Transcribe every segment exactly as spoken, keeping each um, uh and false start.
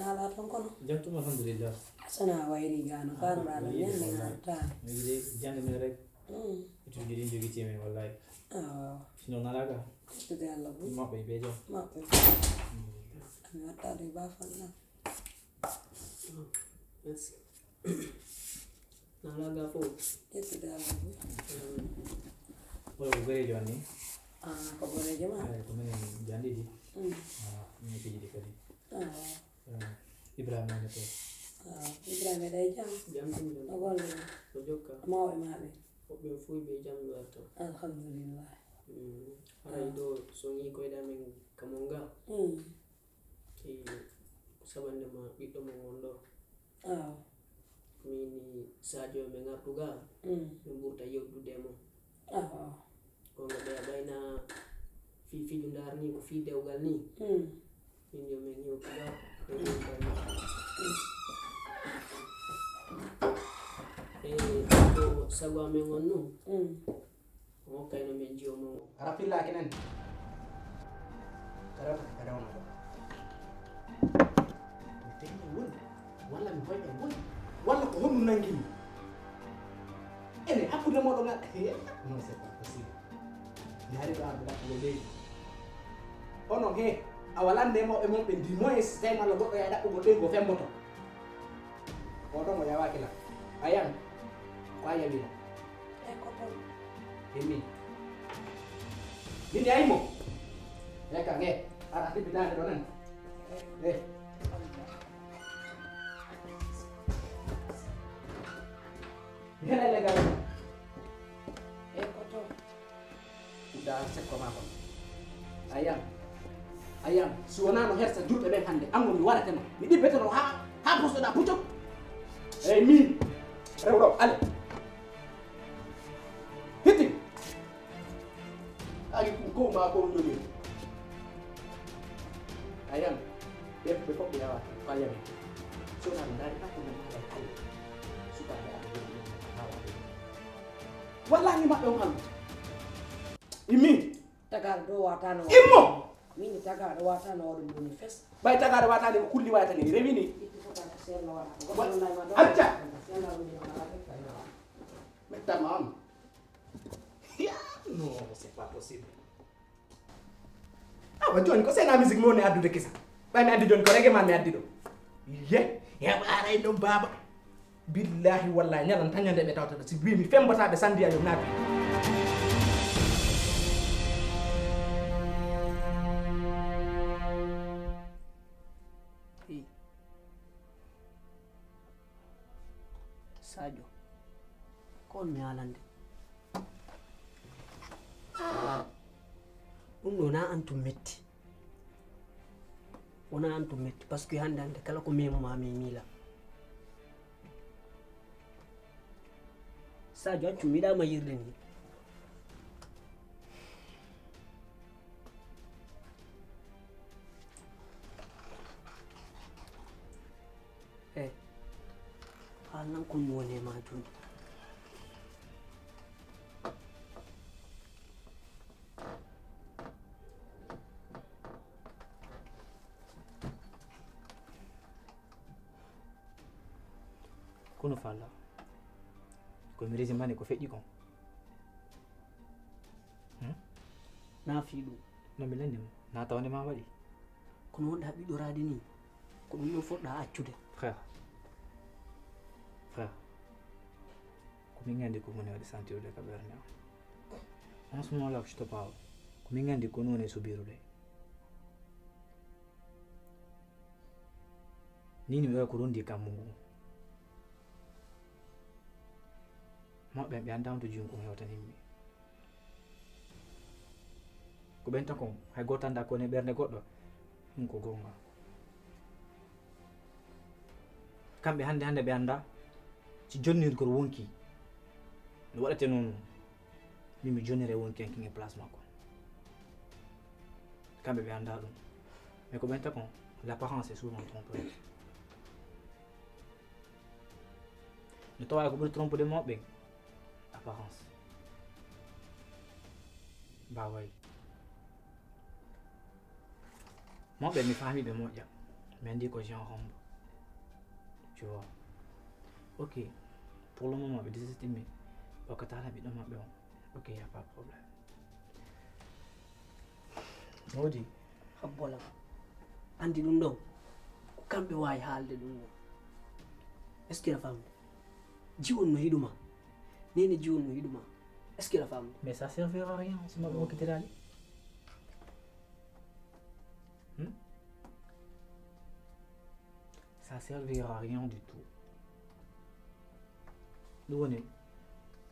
Alaa toon kono. Jam tum, alhamdulillah. Sona wayri gano, kano ɗa no ñande ngata. Mi yiɗi jannde men rek. Mm. Étude ɗi jogiti men, wallahi. Awa. Sinon, nalaga. Ƴettude Allah buy. Maɓɓe ɓe jam. Maɓɓe. Alhamdulillah. Ami watta ɗo e bafal ɗam. Merci. Nalaga fof. Ƴettude Allah buy. Oɗo ko goreejo on ni? Ah, ko goreejo ma? Ay, ko minen janndiɗi. Mm. Ah, min pijiɗi kadi. Ah. Eh, Ibrahima ne ko? Ah, Ibrahima ɗa e jam? Jam ɗum jam. No golle ma? Ko jokka. Mawɓe ma ɓe? Woɓɓe fof ɓe jam werto. Alhamdulillah. Mm. Haray ɗo so ngi koyɗa men kamo nga. Mm. Ki saɓannde ma ɓiɗɗo mo won ɗo. Awa. Min Sadio, min ngartu ga. Mm. Min ɓurta yewtude e mo. Awa. Ko nga ɓeya ɓayna fi fiju ndar ni, ko fi dewgal ni. Mm. Min yo min yewtu ga. Min yewtu ga. Mm. E ko sago amen on nu. Mm. Mo kayno men jiyo mo. Ara pilla kenen. Karata ka dawna ko. Mi tenya woni. Walla mi hoyɗa woni. Walla ko honɗum nangi mi? Ene hakkunde moɗon ngal. He, non, c'est pas possible. Mi hari ɗo arde ɗaɓɓugo leydi. Onon he, a walande mawɓe mon ɓe ndi moyen si tawi malla goɗɗo ya ɗaɓɓugo leydi go femboto. Oɗo mo yawaaki lan. A yan. Ko a yawi lan. E ko ɗon. E min. Min yayi mo. Reka nge. Ara tibbitaande ɗo nan. Eh. Ngela legal. E ko ɗon. Udda sekko ma kon. Ayan. Ayan. Si wonano hersa julɓe ɓen hannde, ango mi warate ma. Mi ɗibbete no ha, ha posoɗa pucuk. Ey min. Rewɗo, ale. Hitti. Agi kun ko ma ko jogii. Ayan. Ɓe, ɓe fof ɓe yawa. Ko a yami. Si wonano ndaari hakkunde ma e ale. Sukaaɓe aɓe jogii ɗum. Hawa. Wallahi maɓɓe on Allah. Immi. Tagaaɗo ɗo watano. Immo. Min tagaaɗo watano oɗo ɗoni fes. Ɓay tagaaɗo watani ko kulli wayatani rewini. Itti fota ko seerno waɗa. Wa-, acca. Mettama on. Ya, non, c'est pas possible. Awa jooni ko sena musique mo woni addude kisa. Ɓay mi addi jooni ko reggae man mi addi ɗo. Ye, heɓa aray ɗon baaba. Billahi wallahi ñalan tan ñande ɓe tawta ɗo si wi mi fembata ɓe sandiya yo naati. Hey. Sadio, ko on mi haalande? Ɗum ɗo na an tum metti. Wona an tum metti, parce que hannde hannde kala ko memo ma mi miila. Sadio, accu mi yiɗa ma yirde ni. Eh, haalnan ko mi woni e ma jooni. Kono falla, ko mi resi mane ko feƴƴi kon. Hmm? Na fii ɗum. No mi lanndi mo, na tawande ma waɗi. Kono wonɗa ɓiɗɗoraade ni, ko ɗum ɗo foɗɗa accude. Frère, frère, ko min nganndi ko moni waɗi sentirde ka ɓernde am. En ce moment là que je te parle, ko min nganndi ko noni subirude. Ni ni ɓe ko rondi kammu ngu. Maɓɓe ɓe annda on to jungo hewtanimmi. Ko ɓen tan kon, hay gooto annda ko woni e ɓernde goɗɗo. Ɗum ko goonga. Kamɓe hannde hannde ɓe annda si jonnirgol wonki no waɗate noon. Min mi jonnira wonki en kin e place makko. Kamɓe ɓe annda ɗum. Mais ko ɓen tan kon, l'apparence est souvent trompeuse. No tawa ko ɓuri trompude mawɓe ɓen, apparence. Baway. Mawɓe mi faami ɓe moƴƴa. Mais on dit que j'ai un homme. Tu vois. Ok. Pour le moment, ɓe désestimé. Parce que t'as l'habitude de m'appeler. Ok, y a pas de problème. Modi. Habbola. Andi ɗum ɗon. Ko kamɓe waawi haalde ɗum ɗon. Est-ce que a famde? Jiwon no hiɗuma. Nene jiwon no hiɗuma. Est-ce que a famde? Mais ça servira à rien si ma ɓe hokkitiraali. Hmm? Ça servira à rien du tout. Ɗum woni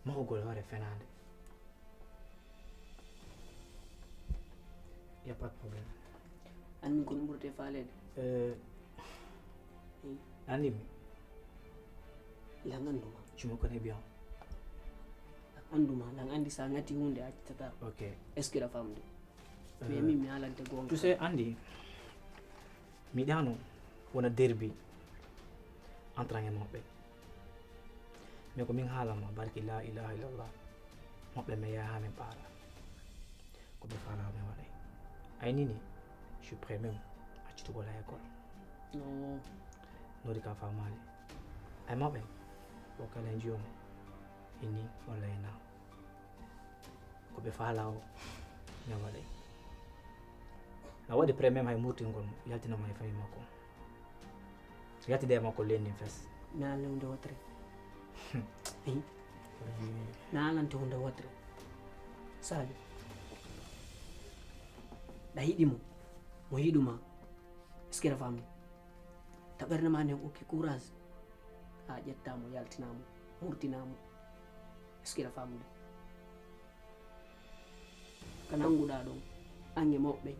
mahugol hoore fenaande. Y a pas de problème. An min ko ɗum ɓurte faaleede. Euh, anndi mi. Lan annduma. Tu me connais bien. Annduma, lan anndi sa ngati huunde a accitata. Ok. Est-ce que a famde? Mais min mi haalante goonga. Tu sais, anndi, mi yiɗaano wona derbi entre an e moɓɓe. Mais ko min haalama barki la ilaha illallah. Moɓɓe mi yaha min paara. Ko ɓe faala min waɗay. Ay nini, je suis prêt même accitugol ha école. No. Nodi ka famali. Ay moɓɓe, o kala en jiyomo. Ini walla ena. Ko ɓe faala o, mi waɗay. A waɗi prêt même hay murtingol mo, yaltinamo e famille makko. Yaltide e makko lendin fes. Mi haalante hunde wotere. Eyi. Mi haalante hunde wotere. Sadio. Ɗa yiɗi mo. Mo yiɗuma. Est-ce que a famde? Ta ɓernde ma nden okki courage. A ƴetta mo, yaltina mo, murtina mo. Est-ce que a famde? Ka nannguɗaa ɗon, an e moɓɓe,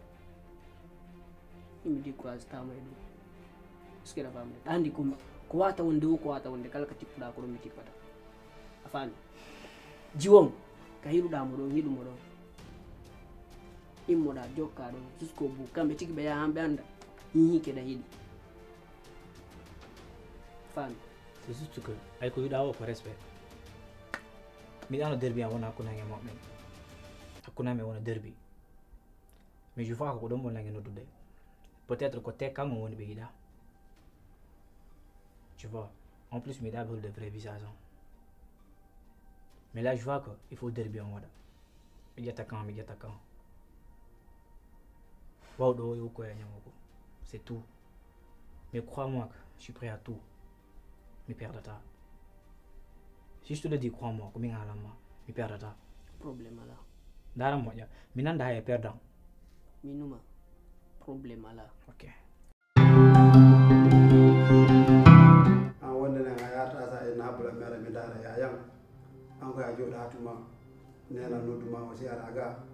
yimɓe décourage tama e ɗum. Est-ce que a famde? Ɗa anndi ko, ko wata wonde o, ko wata wonde kala ka tippuɗaa ko ɗon mi tippata. A faami? Jiwon, ka hiɗuɗaa mo ɗon, hiɗu mo ɗon. Immoɗaa, jokkaa ɗon, jusqu'au bout. Kamɓe tigi ɓe yaha han ɓe annda. Hihi keɗa hiɗi. A faami? C'est juste que, ay ko wiɗaa o ko respect. Mi yiɗaano derbi an wona hakkunde an e moɓɓe. Hakkunde amen wona derbi. Mais je vois ko ko ɗon ɓurnange noddude. Peut-être ko te kanko woni ɓe yiɗaa. Tu vois. En plus, mi yiɗaa ɓe hollude vrai visage am. Mais là, je vois que il faut derbi on waɗa. Mi ƴetta kan, mi ƴetta kan. Wawɗo o yo ukkoya ñamoko. C'est tout. Mais crois-moi que je suis prêt à tout. Mi perdata. Si je te le dis, crois-moi, ko min haalanma, mi perdata. Problème alaa. Ndaara moƴƴa. Mi nanda hay e perdant. Mi numa. Problème alaa. Ok. An wonde nen a yarta sa e nabula mere mi ndaara yayan. An ko ya jooɗa tuma. Nena noddu ma o si ara ga.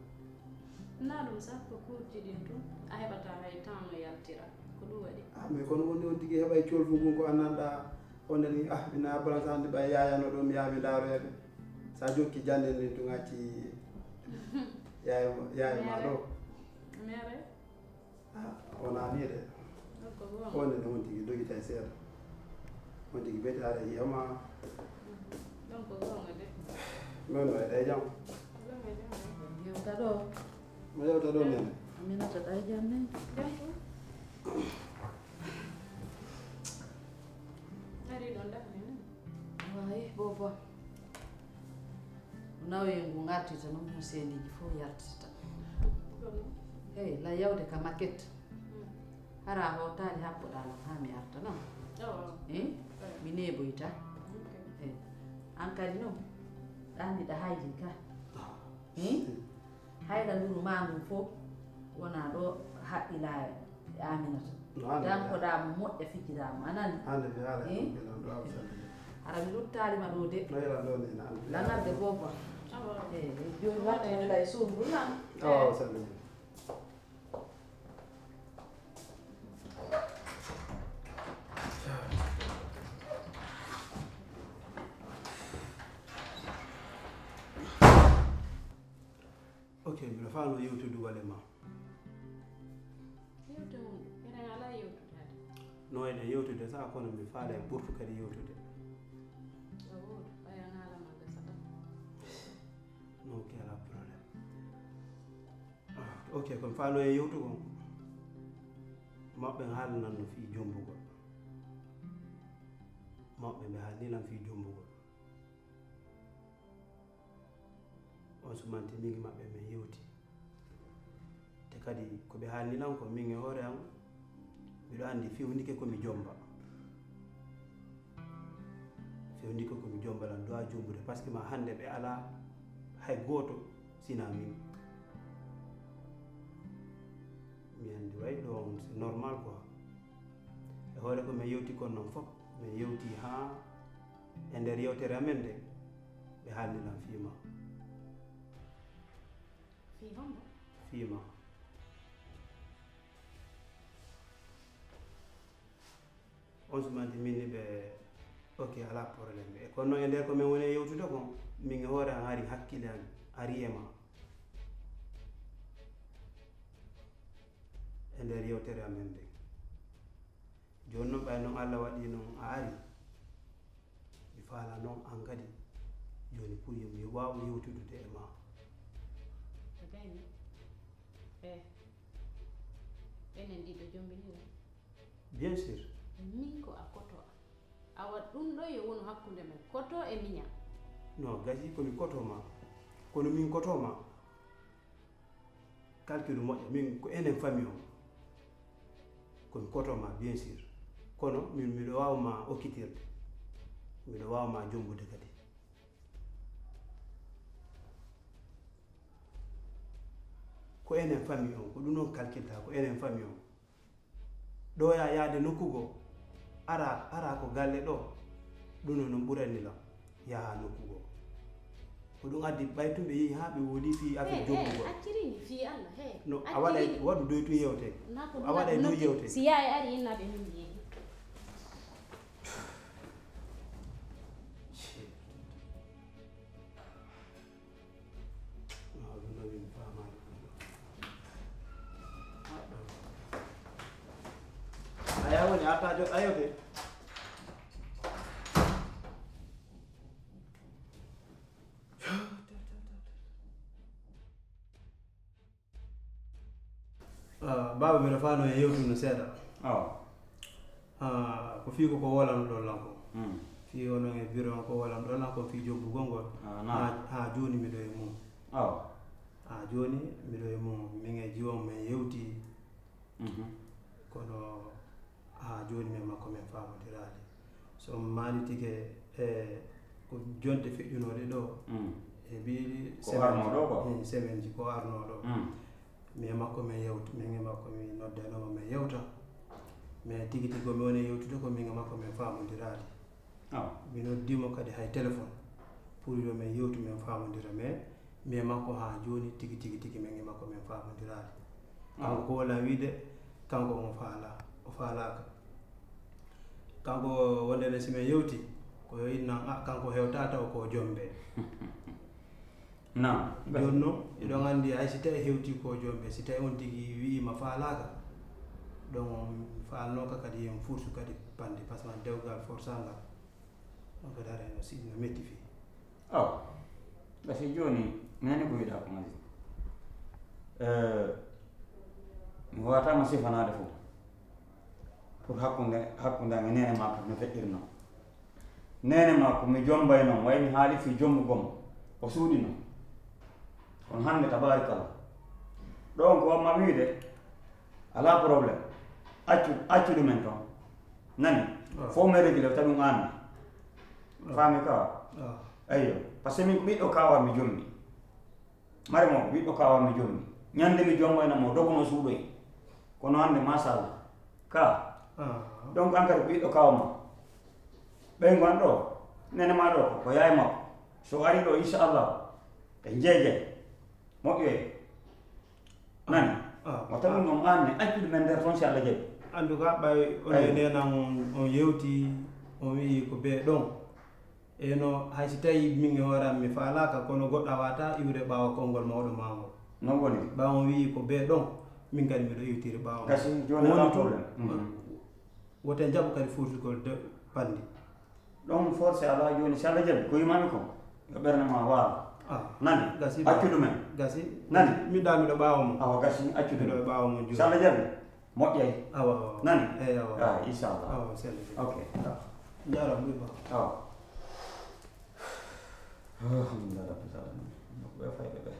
Na ɗum sax ko kuurji ɗin tun, a heɓata hay temps no yaltira. Ko ɗum waɗi. Ah, mais kono wonde on tigi heɓay colfu ngun ko annanɗa, wonde ni, ah, mi na balance andi ɓay yayano ɗum, yaa mi ndaaroya ɓe. Sa jokki janden nin tun acci yaye ma, yaye ma ɗo. Mere. Ah, wonaa nii de. Ɗum ko goonga. Wonde ne on tigi dogitay seeɗa. On tigi beti ara yiya ma. Ɗum ko goonga de. Noon no eɗe jam. Ɗum e jam de. Yewta ɗo. Mo yewta ɗo nene. Aminata ɗa e jam ne. Jam ko. Ari ɗon dahni ne. Wayi, bobo. Nawyel ngu ngartita noon, Huseeniji fof yartita. Hey, la yawde ka maquette. Hara a hootaali haɓɓoɗaa lam haa mi arta noon. Eh? Mi neeboyta. Eh. An kadi noon, ɗaanniɗa haydi ka. Eh? Hayra nduru ma ndun fof wona ɗo haqqilaa e Aminata. No hande. Dankoɗaa mo moƴƴa, fijjiraa mo, a nani? Hande mi haala e ɗum ɗo, ɗo am sannde. Hara mi luttaali ma ɗo de. No yelan ɗo ni, nani? Lanal de bobo. Eh, eh, jooni waɗɗen lay suudu lan. Awa, sannde. Ok, mbiɗa faano yewtude wale ma. Yewte won, eɗen alaa yewtude hade. No eɗen yewtude sa kono mi faala e burtu kadi yewtude. Ɗo woodu, ɓay an haala ma gasata. No, ok, alaa problème. Ah, ok, kono faano e yewtugol. Mawɓe ɓen haalnan no fii jombugol. Mawɓe ɓe haalni lan fii jombugol. On sumanti min e maɓɓe men yewti. Te kadi ko ɓe haalni lan ko min e hoore an, miɗo anndi fewndike ko mi jomba. Fewndike ko mi jomba lan, duwa jombude, parce que ma hannde ɓe alaa hay gooto sina min. Mi anndi way ɗo on, c'est normal quoi. E hoore ko min yewti kon non fof, min yewti haa e nder yewtere amen nde, ɓe haalni lan fii ma. Fii hombo? Fii ma. On sumanti min ni ɓe, ok, alaa problème. E kono e nder ko min woni e yewtude kon, min e hoore an hari hakkille an, ari e ma. E nder yewtere amen nde. Jooni non, ɓay non Allah waɗi non a ari, mi faala non an kadi, jooni pour yo mi waaw yewtudude e ma. Ko gayni? Eh, enen ɗiɗo jombini ɗum. Bien sûr. Min ko a koto am. Awa ɗum ɗo yo wonu hakkunde men, koto e miña. Non, gasi ko mi koto ma. Kono min koto ma. Calcul moƴƴo, min ko enen famille on. Ko mi koto ma, bien sûr. Kono min miɗo waawa ma okkitirde. Miɗo waawa ma jombude kadi. Ko enen famille on, ko ɗum on calculta, ko enen famille on. Ɗo ya yaade nokku goo, ara, ara ko galle ɗo, ɗum noon ɓurani lan yaha nokku goo. Ko ɗum addi ɓay tun ɓe yehi haa ɓe woli fii affaire jombugol. Acciri ni fii Allah, he. No, a waɗay, waɗu doy tun yewte. A waɗay doy yewte. Si yaay ari inna ɓe min yehi. A yawoni a tajo ayote. Ah, baaba, mbiɗa faano e yewtude seeɗa. Awa. Ah, ko fii ko, ko wolano ɗon lan ko. Mm. Fii onon e biro on ko wolano ɗon lan ko fii jobbugol ngol. Ah, naam. Haa, haa jooni miɗo e mum. Awa. Haa jooni miɗo e mum. Min e jiwon men yewti. Mhm. Kono haa jooni men makko men faamondiraali. So maani tike, e ko jonte feƴƴunooɗe ɗo, mm, e mbiɗi ko semaine arnoo ɗo quoi. Mm, semaine ji ko arnoo ɗo. Mm. Min e makko min yewta, min e makko min noddanooma min yewta. Mais tigi tigi ko min woni yewtude ko min e makko min faamondiraali. Awa. Mi noddii mo kadi hay téléphone pour yo min yewtu min faamondira, mais min e makko haa jooni tigi tigi tigi min e makko min faamondiraali. Awa. Kanko ko wona wiide, kanko omo faalaa, o faalaaka. Kanko wonde ne si min yewti, ko yo innan, a, kanko hewta taw ko jombe. Naam. Jooni noon, eɗon anndi hay si tawi hewti ko jombe, si tawi on tigi wi'ima faalaaka, ɗon on faalnooka kadi en fursu kadi pande, parce que dewgal forsa ngal, ɗon kadi hara no si-, no metti fii. Awa, gasi jooni, nani ko wiɗa ko masi. Eh, mi wawatama sifanaade fof. Pour hakkunde, hakkunde am e neene maa no feƴƴirnoo. Neene maa ko mi jombayno mo, way mi haali fii jombugol mo. O suuɗino. Kono hannde, tabaarikalla. Ɗo on ko wamma wiide, alaa problème. Accu, accu ɗumen toon. Nani? Ah. Fof mi réglé, tawi ɗum aan ne. Ah. Faami ka? Ah. Eyyo. Parce que min ko ɓiɗɗo kaawa mi jommi. Mare mo, ɓiɗɗo kaawa mi jommi. Ñande mi jombayno mo, dogono suuɗoy. Kono hannde, machallah. Ka. Ah. Donc, an kadi ko ɓiɗɗo kaawa ma. Ɓay ngon ɗo, nene ma ɗo, ko yaay makko. So ari ɗo, inchallah, ɓe jeejay. Moƴƴoye. Nani? Ah. Mo tawi ɗum aan ne, accude men nder toon si Allah jaɓi. En tout cas, ɓay on e nenan on, on yewti, on wi'i ko bee ɗon. Eyno, hay si tawii min e hoore am mi faalaaka, kono goɗɗo a waawataa iwde ɓaawo konngol mawɗo maa ngol. Non woni. Ɓaawo on wi'i ko bee ɗon, min kadi miɗo iwtiri ɓaawo. Gasi, jooni alaa problème. Mhm. Woten jaɓu kadi fursugol de pandi. Ɗon forcé alaa jooni, si Allah jaɓi, ko yimami ko, yo ɓernde maa waalo. Ah, nani? Gasi. Accu ɗumen. Gasi. Nani? Miɗo, miɗo ɓaawo mum. Awa gasi, accu ɗumen. Miɗo ɓaawo mum jooni. Si Allah jaɓi. Moƴƴay. Awa, awa. Nani? Eyi, awa. Ah, inchallah. Awa, sella. Ok. Jaaraama, ɓiɓɓa. Awa. Alhamdulillah rabbil alamin. Ko ɓe fayɓe ɓe.